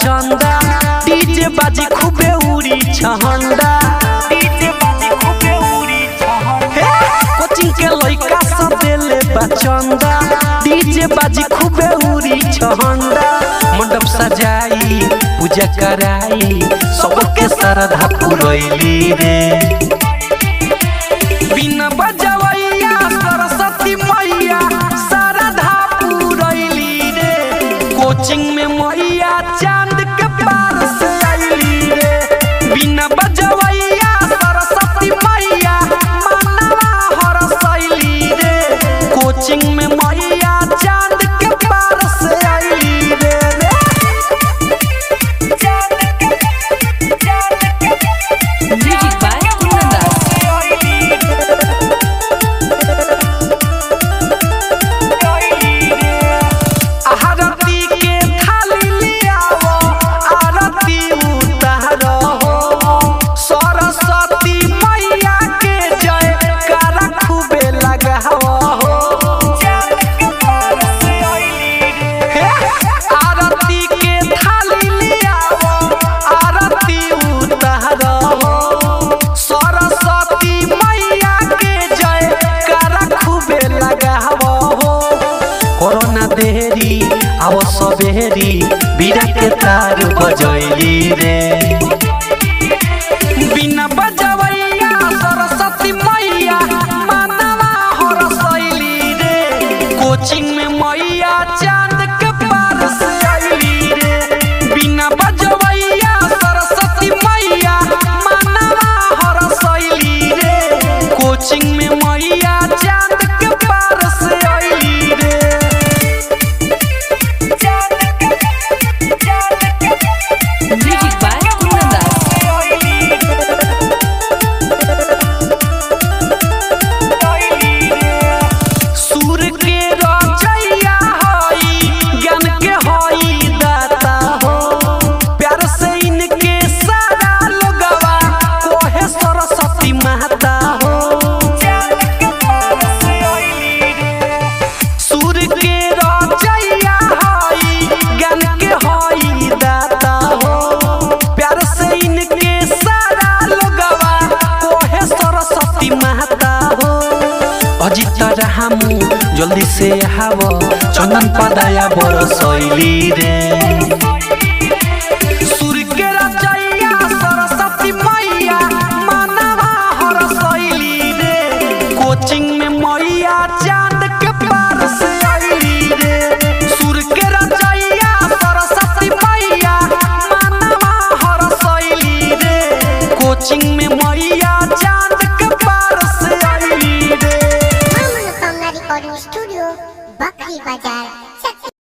चंदा, DJ बाजी खूबे उड़ी छहंडा। डीजे बाजी खूबे उड़ी छहंडा। कोचिंग के लइका सब देले बा चंदा, डीजे बाजी खूबे उड़ी छहंडा। मंडप सजाई पूजा कराई सबके श्रद्धा पुरैली रे। बिना बजवैया सरस्वती मैया श्रद्धा पुरैली रे। कोचिंग में मैया चांद के पार से आईली रे। बिना बजवैया सरस्वती मैया मनवा हरसैली रे। कोचिंग में मैया चांद के पार से आईली रे। Music by Kundan Das. आरती के थाली लियाओ आरती उतारो हो। सरस्वती मैया के जयकारा खूबे लगाओ हो। आरती के थाली लियाओ आरती उतारो हो। सरस्वती मैया के जयकारा खूबे लगाओ हो। कोरोना देरी आव सबेरी बीरा के तार बजैली रे। बिना बजवैया सरस्वती मैया मनवा हरसैली रे। कोचिंग में मैया चांद के पार से आईली रे। बिना बजवैया सरस्वती मैया मनवा हरसैली रे। कोचिंग में मैया चांद के पार से आईली रे। Music by Kundan Das. सुर के रचैया हई ज्ञान के हई दाता हो। प्यार से इनके सारा लोगवा कोहे सरस्वती माता हो। सुर के रचैया हई ज्ञान के हई दाता हो। प्यार से इनके सारा लोगवा कोहे सरस्वती माता हो। अजित रामू जल्दी से आव चंदन पदाया बरसैली रे।